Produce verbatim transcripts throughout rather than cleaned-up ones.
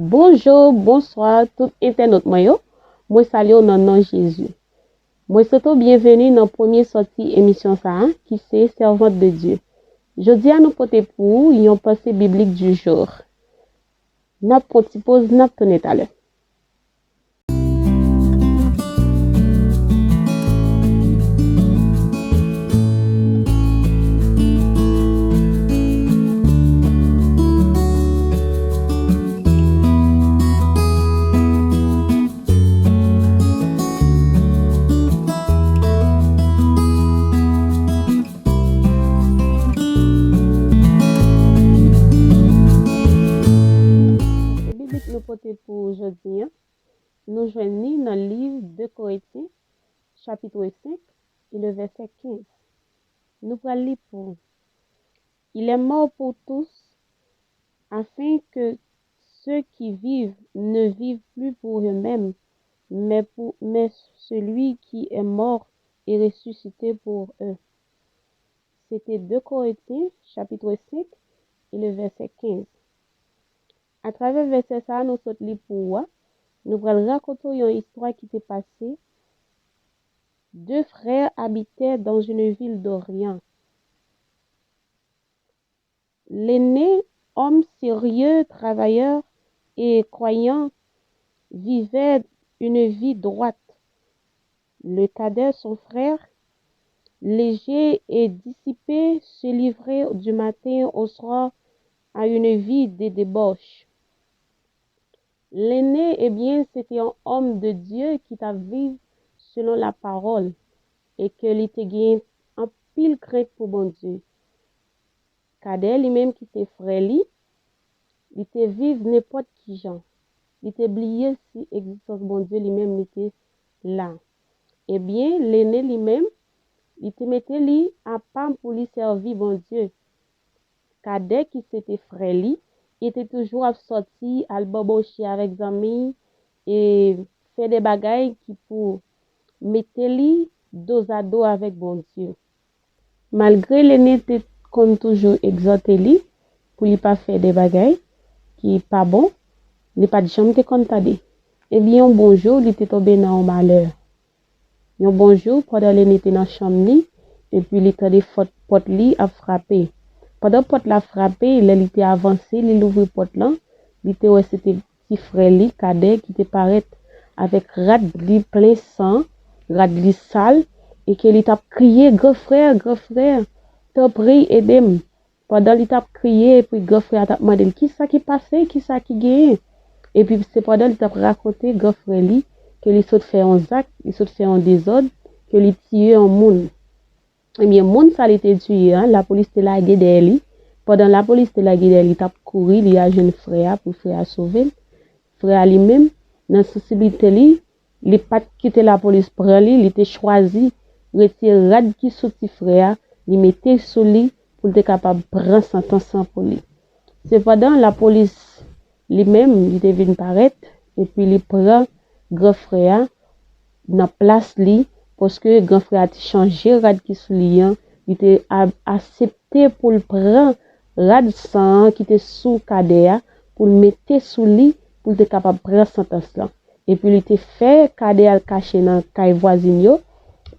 Bonjou, bonswa tout entènot mwen yo. Mwen salye w nan non Jezi. Mwen swete w byenveni nan premye sòti emisyon sa a, ki se Servante de Dieu. Jodi a nou pote pou ou yon panse biblik du jour. N ap pran ti poz, n ap tounen talè. Biblik nou pote pou jodi a, nou jwenn li nan liv de Korentyen, chapit senk, e le vèsè kenz. Nou pral li pou ou. Il est mort pour tous, afin que ceux qui vivent ne vivent plus pour eux-mêmes, mais pour, mais celui qui est mort et ressuscité pour eux. Se te de Korentyen, chapit senk, e le vèsè kenz. Atravè vèsè sa a nou sot li pou ou a, nou pral rakonte w yon istwa ki te pase. Deux frères habitaient dans une ville d'Orient. L'aîné, homme sérieux, travailleur et croyant, vivait une vie droite. Le cadet, son frère, léger et dissipé, se livrait du matin au soir à une vie de débauche. L'aîné, ebyen, se te yon òm de Dye ki t ap viv selon lapawòl e ke li te gen anpil krent pou Bondye. Kadè, li menm ki se frè li, li te viv nenpòt ki jan. Li te bliye si egzistans Bondye li menm li te la. Ebyen, Lene li menm, li te mete li apa pou li sèvi Bondye. Kadè ki se te frè li, li te toujou ap sòti, al banboche avèk zanmi, e fè de bagay ki pou mete li dozado avèk Bondye. Malgre Lene te konn toujou egzòte li pou li pa fè de bagay ki pa bon, li pa t janm te konn tande. Ebyen, yon bon jou, li te tonbe nan yon malè. Yon bon jou, pandan Lene te nan chanm li, epi li tande fòt pòt li ap frape. Pandan pòt la frape, lè li te avanse, li louvri pòt lan, li te wè se te ti frè li, Kadè, ki te parèt avèk rad li plen san, rad li sal, e ke li t ap kriye, "Gran frè, gran frè, tanpri, ede m!" Pandan li t ap kriye, epi gran frè a t ap mande l, "Kisa ki pase? Kisa ki genyen?" Epi, se pandan li t ap rakonte gran frè li ke li sot fè yon zak, li sot fè yon dezòd, ke li tiye yon moun. Ebyen, moun sa li te tiye a, lapolis te lage dèyè li. Pandan lapolis te lage dèyè li, li t ap kouri, li al jwenn frè a pou frè a sove l. Frè a li menm, nan sansiblite li, li pa t kite lapolis pran li, li te chwazi retire rad ki sou ti frè a, li mete sou li pou l te kapab pran santans lan pou li. Sepandan, lapolis li menm, li te vin parèt, epi li pran gran frè a nan plas li, paske gran frè a te chanje rad ki sou li an, li te a-, aksepte pou l pran rad san an ki te sou Kadè a, pou l mete sou li, pou l te kapab pran santans lan. Epi li te fè Kadè al kache nan kay vwazin yo,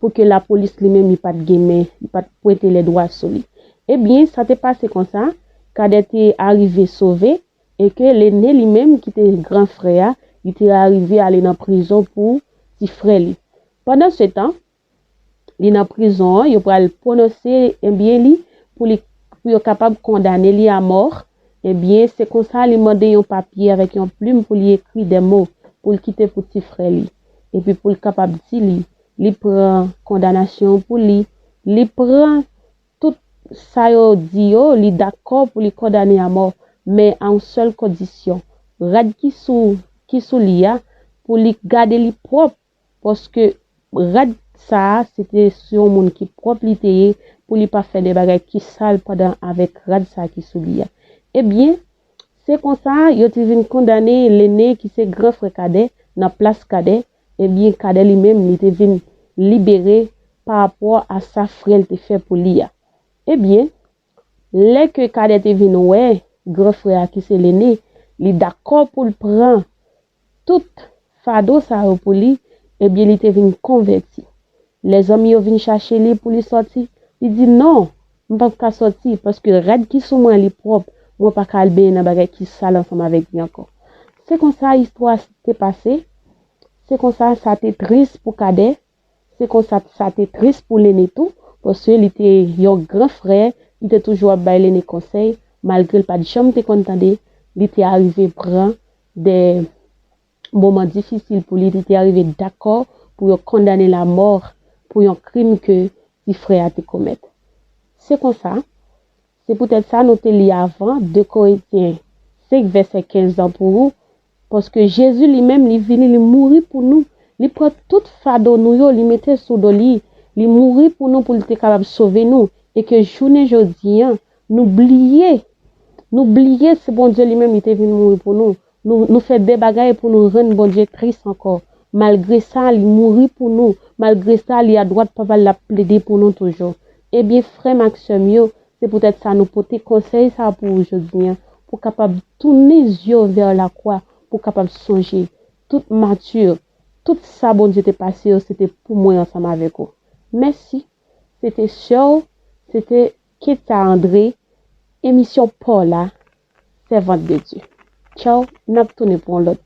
pou ke lapolis li menm li pa t gen men, li pa t pwente lèdwa sou li. Ebyen, sa te pase konsa, Kadè te arive sove, e ke Lene li menm ki te gran frè a, li te arive ale nan prizon pou ti frè li. Pandansetan, li nan prizon an, yo pral pwononse, ebyen, li, pou li, pou yo kapab kondane li a mò. Ebyen, se konsa li mande yon papye avèk yon plim pou li ekri de mo, pou l kite pou ti frè li. Epi pou l kapab di li, li pran kondanasyon pou li, li pran tout sa yo di yo, li dakò pou li kondane a mò, men a yon sèl kondisyon. Rad ki sou, ki sou li a, pou li gade li pwòp, paske rad sa a, se te sou yon moun ki pwòp li te ye, pou li pa fè de bagay ki sal pandan avèk rad sa a ki sou li a. Ebyen, se konsa, yo te vin kondane Lene ki se gran frè Kadè nan plas Kadè. Ebyen, Kadè li menm, li te vin libere pa rapò a sa frè l te fè pou li a. Ebyen, lè ke Kadè te vin wè gran frè a ki se Lene, li dakò pou l pran tout fado sa yo pou li, ebyen, li te vin konvèti. Lè zanmi yo vin chache li pou li sòti, li di, "Non, m p ap ka sòti, paske rad ki sou mwen li pwòp, mwen pa ka al benyen nan bagay ki sal ansanm avèk li ankò." Se konsa istwa te pase, se konsa sa te tris pou Kadè, se konsa sa te tris pou Lene tou, paske li te yon gran frè, li te toujou ap bay Lene konsèy, malgre l pa t janm te konn tande, li te arive pran de moman difisil pou li, li te arive dakò pou yo kondane l a mò pou yon krim ke ti frè a te komèt. Se konsa, se poutèt sa nou te li avan de Korentyen senk vèsè kenz lan pou ou, paske Jezi li menm, li vini, li mouri pou nou. Li pran tout fado nou yo, li mete sou do li. Li mouri pou nou, pou li te kapab sove nou. E ke jounen jodi an, nou bliye. Nou bliye se Bondye li menm, li te vin mouri pou nou. Nou, nou fè de bagay pou nou rann Bondye tris ankò. Malgre sa, li mouri pou nou. Malgre sa, li adwat Papa l, l ap plede pou nou toujou. Ebyen, frè m ak sè m yo, se poutèt sa nou pote konsèy sa pou ou jodi an, pou kapab tounen zye w vè lakwa, pou kapab sonje tout mati, tout sa Bondye te pase yo, se te pou mwen ansanm avèk ou. Mèsi. Se te sè w, se te Ketia André, emisyon pa w la, Servante de Dieu. Tchaw, n ap tounen pou yon lòt